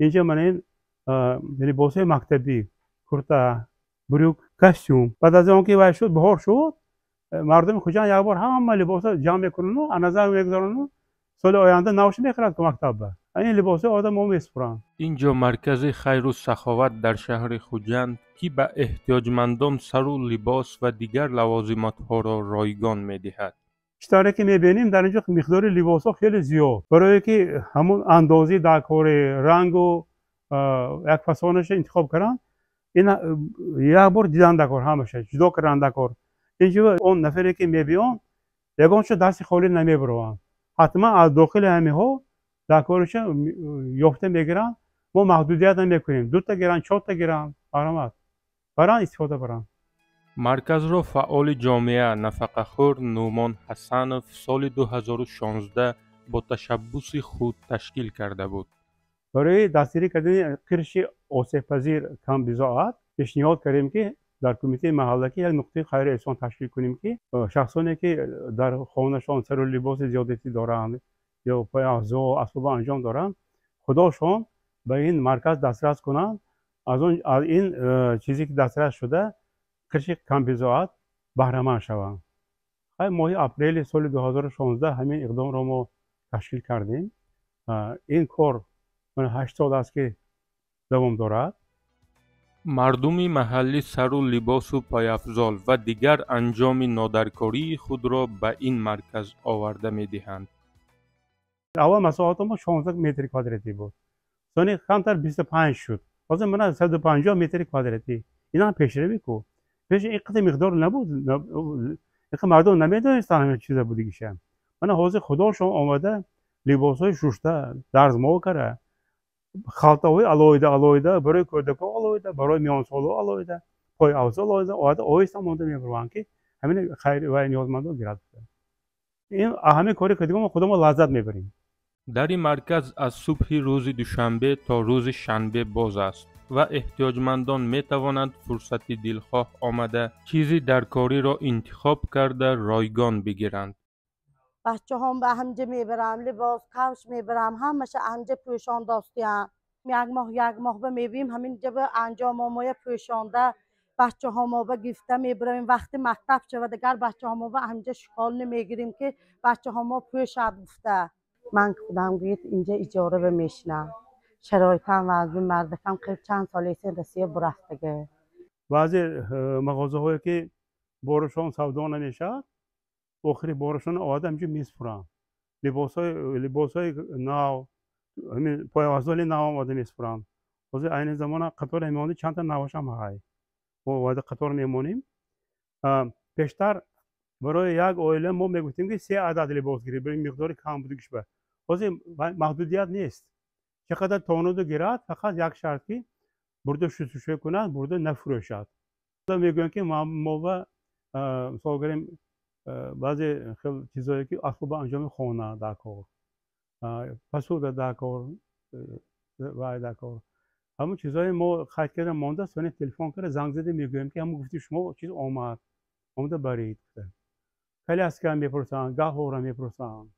Инҷа мана ин либосҳои мактабӣ, курта, брюк, костюм. Баъд аз он ки вай шуд, баҳор шуд, мардуми Хуҷанд як бор ҳама либосҳо ҷамъ мекунану назар мегузарону соли оянда навша мехарад ку мактабба. Ин либосҳои одам мо месупуранд. Ин ҷо маркази хайру саховат дар шаҳри Хуҷанд, ки ба эҳтиёҷмандон сару либос ва дигар лавозимотҳоро ройгон медиҳад. Чӣ тавре ки мебинем, дар ин ҷо миқдори либосҳо хеле зиёд, барое ки ҳамун андозаи даркори, рангу як фасонаша интихоб карданд. Ин як бор дидан даркор, ҳамаша ҷудо кардан даркор. Инҷо он нафаре ки мебиён, ягонча дасти холӣ намебарованд, ҳатман аз дохили ҳамиҳо даркориша ёфта мегиранд. Мо маҳдудият намекунем, дута гиранд, чорта гиранд, марҳамат, баранд, истифода баранд. Марказро фаъоли ҷомеа, нафақахӯр Нуъмон Ҳасанов соли 2016 бо ташаббуси худ ташкил карда буд. Барои дастгирӣ кардани қирши осебпазир, камбизоат, пешниҳод кардем, ки дар кумитаи маҳаллакӣ як нуқтаи хайру эҳсон ташкил кунем, ки шахсоне ки дар хонашон сару либоси зиёдатӣ доранд ё пойафзол, асбобу анҷом доранд, худошон ба ин марказ дастрас кунанд, аз он аз ин чизе ки дастрас шуда, қирши камбизоат баҳраманд шаванд. Хай, моҳи апрели соли 2016 ҳамин иқдомро мо ташкил кардем. Ин кор 8 сол аст, ки давом дорад. Мардуми маҳаллӣ сару либосу пойафзол ва дигар анҷоми нодаркории худро ба ин марказ оварда медиҳанд. Аввал масоҳати мо 16 метри квадратӣ буд, сони камтар 25 шуд, ҳозир мана 150 метри квадратӣ. Инам пешравӣ ку. Пеш ин қадар миқдор набуд, инқа мардум намедонистанд ҳамин чиза будигиша. Мана ҳозир худошон омада, либосҳои шушта, дарзмол кара, халтаҳои алоҳида алоҳида, барои кӯдакҳо алоҳида, барои миёнсолҳо алоҳида, пойафзол алоҳида, оварда, оҳиста монда мебарованд, ки ҳамин хайр вай ниёзмандо гирад. Ин ҳамин кори кардиго мо худо лаззат мебарем. Дари марказ аз субҳи рӯзи душанбе то рӯзи шанбе боз аст ва эҳтиёҷмандон метавонанд фурсати дилхоҳ омада, чизи даркориро интихоб карда, ройгон бигиранд. Бачаҳом ба ҳамҷа мебарам, либос, кавш мебарам, ҳамаша ҳамҷа пӯшондостиям. Як моҳ, як моҳ ба мебием, ҳаминҷа ба анҷомомоя пӯшонда, бачаҳомо ба гифта мебаравем. Вақти мактаб шавад, агар бачаҳомо ба ҳамҷа школьный мегирем, ки бачаҳомо пӯшад гуфта. Ман худам, гӯед, инҷа иҷора ба мешинам, шароитам вазъи мардакам қирқ чанд солеси Россия бурафтага. Баъзе мағозаҳое ки борашон савдо намешавад, охири борашонро оварда, ҳаминҷо месупуранд. Либосҳои нав, ҳамин пойафзоли нав оварда месупуранд. Ҳозир айни замона қатор мемонем, чандта навашам ҳай мо оварда қатор мемонем. Пештар барои як оила мо мегуфтем, ки се адад либос гиред, барои миқдори кам будигиш ба. Ҳозир маҳдудият нест, чӣ қадар тонуду гирад, фақат як шарт, ки бурда шустушӯ кунад, бурда нафурӯшад. Мегӯям, ки мо ба мисол гирем, баъзе хел чизое ки асбоби анҷоми хона даркор, посуда даркор, вай даркор, ҳамун чизое мо қайд карда монда, сони телефон карда, занг зада мегӯем, ки ҳамун гуфти шумо чиз омад, омада баред. Коляска мепурсанд, гаҳвора мепурсанд,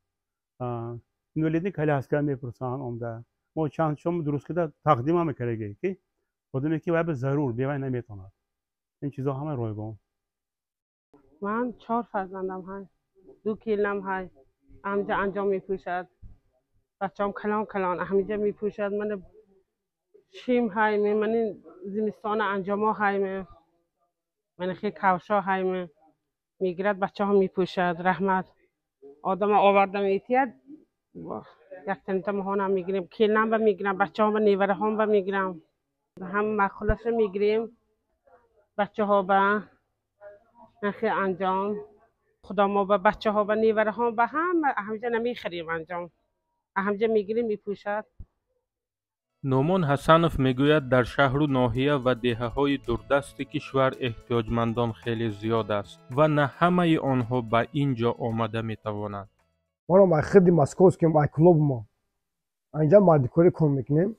инвалидный коляска мепурсанд омада. Мо чанд шом дуруст карда тақдимам мекардагӣ, ки одаме ки вай ба зарур, бевай наметавонад. Ин чизо ҳама ройгон. Ман чор фарзандам ҳай, ду келинам ҳай, ҳамҷа анҷом мепӯшад. Бачаам калон калон ҳамиҷа мепӯшад. Мана шим ҳайме, мани зимистона анҷомо ҳайме, мани хел кавшо ҳайме, мегирад, бачаҳо мепӯшад. Раҳмат, одама оварда метиҳад, яктанита моҳонам мегирем, келинам ба мегирам, бачаҳо ба, невараҳом ба мегирам, ҳам маъқулаша мегирем бачаҳо ба нахи анҷом. Худо мо ба бачаҳо ба, невараҳом ба ҳама ҳамҷа намехарем, анҷом ҳамҷа мегирем, мепӯшад. Нуъмон Ҳасанов мегӯяд, дар шаҳру ноҳия ва деҳаҳои дурдасти кишвар эҳтиёҷмандон хеле зиёд аст ва на ҳамаи онҳо ба ин ҷо омада метавонанд. Маро ай хирди московским, ай клуб мо инҷа мардикорӣ кор мекунем.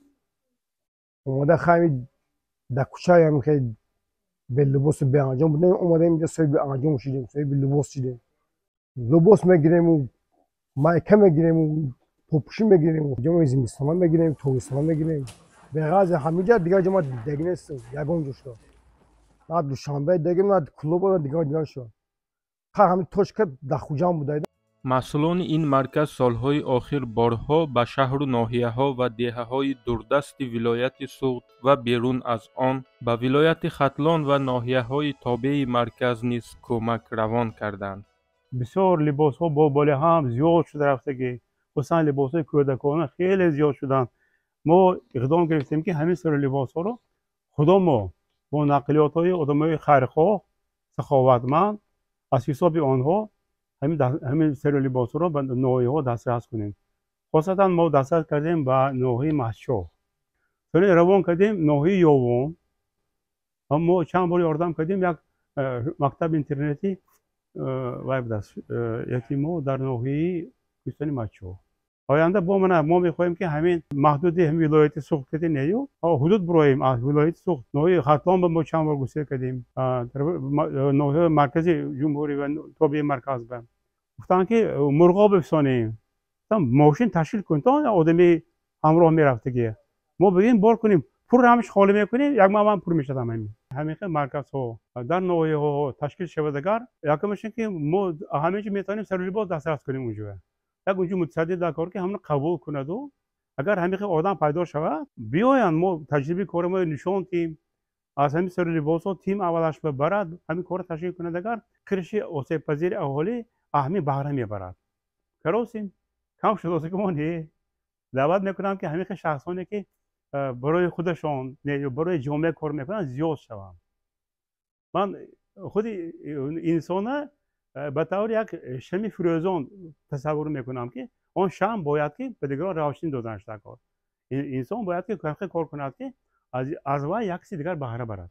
Омада хайми дар кӯчаям хел белибосу беанҷом будем, омадем инҷа, соҳиби анҷом шудем, соҳиби либос шудем. Либос мегирему, майка мегирему, попӯшӣ мегирем, ҷоми зимистона мегирем, тобистона мегирем. Беғараз ҳаминҷа дигар ҷо ма дидагӣ нестам, ягон ҷо шуда. На Душанбе дидагим, на Кӯлоб, на дигар дигар шуда. Ха ҳамин точка дар Хуҷанд буда. Масъулони ин марказ солҳои охир борҳо ба шаҳру ноҳияҳо ва деҳаҳои дурдасти вилояти Суғд ва берун аз он, ба вилояти Хатлон ва ноҳияҳои тобеи марказ низ кӯмак равон карданд. Бисёр либосҳо бо ҳам зиёд шуда рафтагӣ, хусусан либосҳои кӯдакона хеле зиёд шуданд. Мо иқдом гирифтем, ки ҳамин сари либосҳоро худо мо бо нақлиётҳои одамои хайрхоҳ, саховатманд, аз ҳисоби онҳо ҳамин сари либосҳоро ба ноҳияҳо дастрас кунем. Хосатан мо дастрас кардем ба ноҳияи Мастчоҳ, соли равон кардем ноҳияи Ёвон. Мо чанд бор ёрдам кардем як мактаби интернатӣ вай будааст, ятимо дар ноҳияи кӯҳистони Мастчоҳ. Оянда бо мана мо мехоҳем, ки ҳамин маҳдуди ҳамин вилояти Суғд кардем нею ҳудуд буроем аз вилояти Суғд. Ноҳияи Хатлон ба мо чанд бор гусел кардем, ноҳияи маркази ҷумҳурӣ ва тобеи марказ ба гуфтанд, ки Мурғоб бифисонем, мошин ташкил кун, то одами ҳамроҳ мерафтагӣ мо бигем, бор кунем, пур ҳамаш холӣ мекунем, як маҳам пур мешавад. Ҳамин хел марказҳо дар ноҳияҳо ташкил шавад агар, якумаш ин ки мо ҳамин ҷо метавонем сару либос дастрас кунем. Унҷо як унҷо мутасаддӣ дар кор, ки ҳамон қабул кунаду агар ҳамин хел одам пайдо шавад, биёянд, мо таҷрибаи кори мо нишон тиҳем, аз ҳамин сару либосҳо тим аввалаш барад, ҳамин корро ташкил кунад агар, қишри осебпазири аҳолӣ ҳамин баҳра мебарад. Керосин кам шудааст, ки мо не даъват мекунам, ки ҳамин хел шахсоне, ки барои худашон не ё барои ҷомеа кор мекунанд, зиёд шаванд. Ман худи инсона ба таври як шами фирӯзон тасаввур мекунам, ки он шам бояд ки ба дигарон равшанӣ доданаш дар кор. Инсон бояд ки кор кунад, ки аз вай як каси дигар баҳра барад.